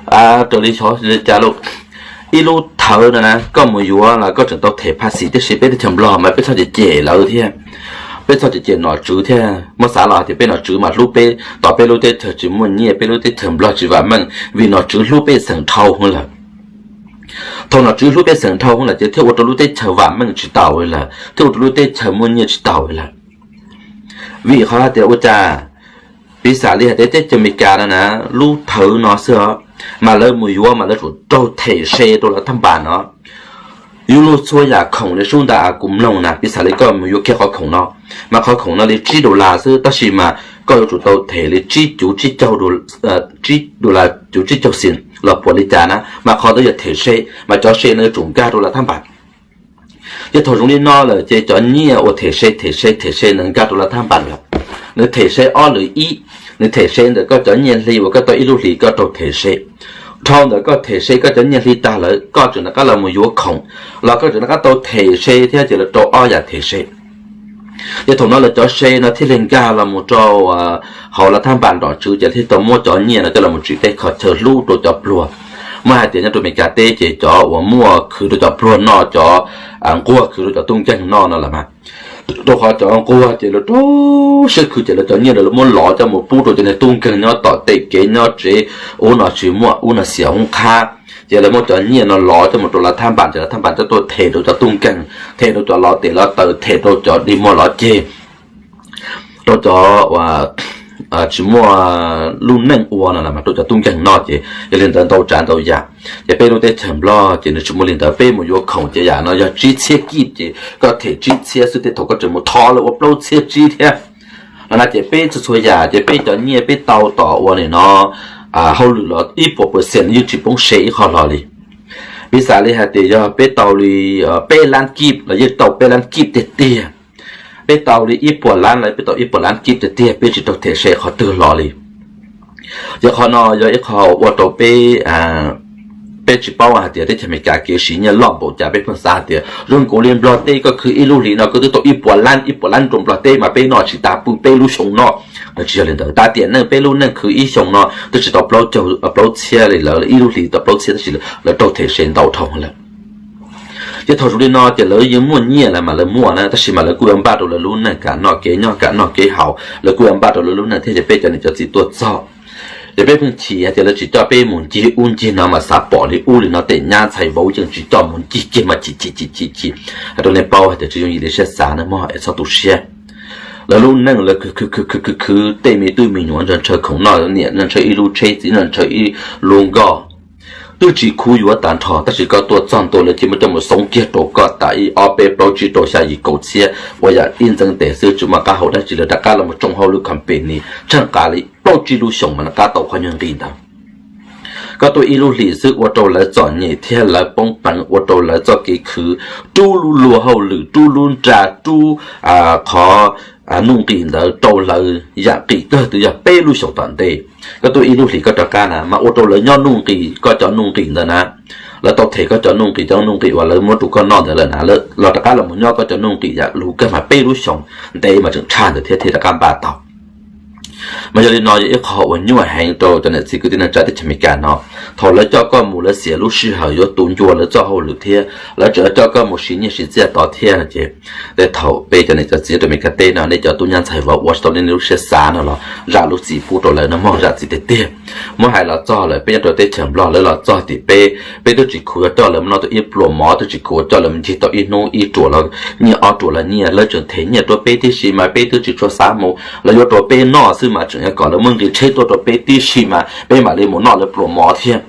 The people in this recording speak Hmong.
Raws li xyov li cas lauj, ib lub thawv no na koj mus yuav los koj tseem tau them phaj xim, tiam sis peb teb chaws Nplog mas peb txhob cem cem lawv thiab, peb txhob cem cem nom tswv thiab. Muab xav los tias peb nom tswv mas hlub peb, tos peb lub teb chaws tsis muaj nyiaj, peb lub teb chaws Nplog tsis vam meej vim nom tswv hlub pej xeem dhau lawm. Thaum nom tswv hlub pej xeem dhau lawm ces thiaj ua rau lub teb chaws vam meej tsis taus lawm, thiaj ua rau lub teb chaws muaj nyiaj tsis taus lawm. Vim qhov hais tias ua cas, piv xam li hais tias teb chaws Amelikas no na, lub thawv no xwb os, mas lawv mus yuav mas lawv tsum raug them se rau lawv thaj npas no. Yus lub txhua yam khoom li sub nta a kuv mloog na, piv xam li koj mus yuav kiag qhov khoom no, mas qhov khoom no li tsib dollar xwb, tab sis mas koj yuav tsum tau them li tsib cuv tsib caug, tsib dollar cuv tsib caug xees los puas li cas na, mas qhov ntawd yog them se, mas cov se no yuav tsum nkag rau lawv thaj npas. Ces thaum zoo li no lawm ces cov nyiaj uas them se them se them se nws nkag rau lawv thaj npas lawm. Nws them se ob lwm ib, nws them se ntawm koj cov nyiaj hli uas koj tau ib lub hlis koj raug them se. Dhau ntawm koj them se koj cov nyiaj hli tag lawm koj tseem rov qab los mus yuav khoom los koj tseem rov qab tau them se thiab, ces lawv rau ob yam them se. Ces thaum no lawv cov se no thiaj li nkag los mus rau hauv lawv thaj npas nom tswv, ces thiaj tau muab cov nyiaj no coj los mus tsim tej qhov chaw hlub rau cov pluag. Muab hais tias nyob rau Amelikas teb ces cov uas muaj khwv rau cov pluag noj, cov nquag khwv rau cov tub nkeeg noj no lawm mas. Rau qhov cov nquag ces lawv rau siab khwv ces lawv cov nyiaj lawv muab lov coj mus pub rau cov niag tub nkeeg nyob tom tej kev nyob tsev, ub no tsis muaj ub no xiam hoob qhab. Ces lawv muab cov nyiaj no lov coj mus rau lawv thaj npas, ces lawv thaj npas coj tuaj them rau cov tub nkeeg, them rau cov lov tes lov taw, them rau cov dig muag lov ceg, rau cov tsis muaj lub neej ua no mas rau cov tub nkeeg noj. Ces yog li ntawd ntau tsav ntau yam. Ces peb lub teb chaws Nplog ces nws tsis muaj li ntawd, peb mus yuav khoom ces yam no yog tsib txhiab kib ces koj them tsib txhiab xwb, tej thaum koj tseem mus thov lawv ua plaub txhiab tsib thiab. No na ces peb txhua txhua yam ces peb cov nyiaj peb tau tom ua nim no hauj lwm los ib puas percent yeej tsis poob se ib qho hlo li. Piv xam li hais tias yog peb tau li peb lab kib los yeej tau peb lab kib tiag tiag. Peb tau li ib puas lab los peb tau ib puas lab kib tiag tiag, peb tsis raug them se qhov twg hlo li. Ces qhov no yog ib qho ua rau peb, peb tsis paub hais tias teb chaws Amelikas kev siv nyiaj loj npaum cas, peb pheej xav hais tias zoo nkaus li Nplog teb koj khwv ib lub hlis no koj twb tau ib puas lab, ib puas lab rau Nplog teb mas peb noj tsis tas pw peb lub xyoo no. Tsis yog li ntawd, tab tiam neej peb lub neej khwv ib xyoo no twb tsis tau plaub txhiab li, lawv ib lub hlis tau plaub txhiab tab sis lawv raug them se ntau dhau lawm. Ces thaum zoo li no ces lawv yeej muaj nyiaj lawm mas lawv muaj na, tab sis mas lawv kuj yuav npaj rau lawv lub neej kam noj kev nyob kam noj kev haus, lawv kuj yuav npaj rau lawv lub neej thiab. Ces peb cov niam cov txiv tuaj txog, ces peb pheej chim hais tias lawv tsis coj peb mus ncig ub ncig no mas xav pom li ub li no, tej nyab ntxhais vauv yeej tsis coj mus ncig kiag mas chim chim chim chim chim. Hais rau nej paub hais tias tsis yooj yim li siab xav na mog, es txhob tu siab. Lawv lub neej lawv khwv khwv khwv khwv khwv khwv, tej me tub me nyuam ntshaw ntshaw khoom noj, niam ntshaw ib lub tsheb, txiv ntshaw ib lub nkoj, twb tsis khuv yuav tag nrho, tab sis koj tuaj txog ntua lawv cia li muab coj mus xoov kiag rau koj tas ib ob peb plaub tsib rau xya yim kaum txhiab ua yam ib ntxeev tes xwb, tsis muaj qab hau dab tsi, lawv rov qab los mus tsoo hauj lwm company tsheej qas li plaub tsib lub xyoos mas rov qab tau qhov nyuag nqi ntawd. Koj tuaj ib lub hlis xwb ua rau lawv txom nyem thiab lawv poob peev, ua rau lawv txoj kev khwv rub lub luag hauj lwm, rub lub nra, rub qhov nuj nqis ntawd rau lawv yam nqis kawg twb yog peb lub xyoos tom ntej. Koj tuaj ib lub hlis koj rov qab na mas ua rau lawv nyob nuj nqis koj cov nuj nqis ntawd na, lawv tau them koj cov nuj nqis, cov nuj nqis uas lawv muab rau koj noj ntawd lawm na, los rov qab los mus nyob koj cov nuj nqis yam lus kawg mas peb lub xyoos ntev mas tseem tshaj ntawd thiab thiaj rov qab npaj tau. Mas yog li no yog ib qho uas nyuaj heev rau cov niam txiv kwv tij neej tsa teb chaws Amelikas no. Thaum lawv coj koj mus lawv xiam lub sij hawm yuav tu ncua lawv txoj hauj lwm thiab lawv tseem coj koj mus siv nyiaj siv txiaj tod thiab no ces, tej thaum peb cov niam cov txiv rau Amelikas teb no nej cov tub nyab ntxhais vauv ua tsis tau nej lub siab xav no los zam lub txim pub rau lawv no mog, zam txim tiag tiag. Muab hais los txog lawm peb nyob rau teb chaws Nplog lawv los txog tim peb, peb twb tsis khuv yuav coj lawv mus noj tau ib pluas mov, twb tsis khuv yuav coj lawv mus ncig tau ib hnub ib ruam los nyiaj ob ruam los nyiaj, lawv tseem them nyiaj rau peb tib si mas peb twb tsis tshua xav mus, lawv yuav rau peb noj xwb mas tseem yuav kom lawv muab nqi tsheb tuaj rau peb tib si mas peb mam li mus noj lawv pluas mov thiab.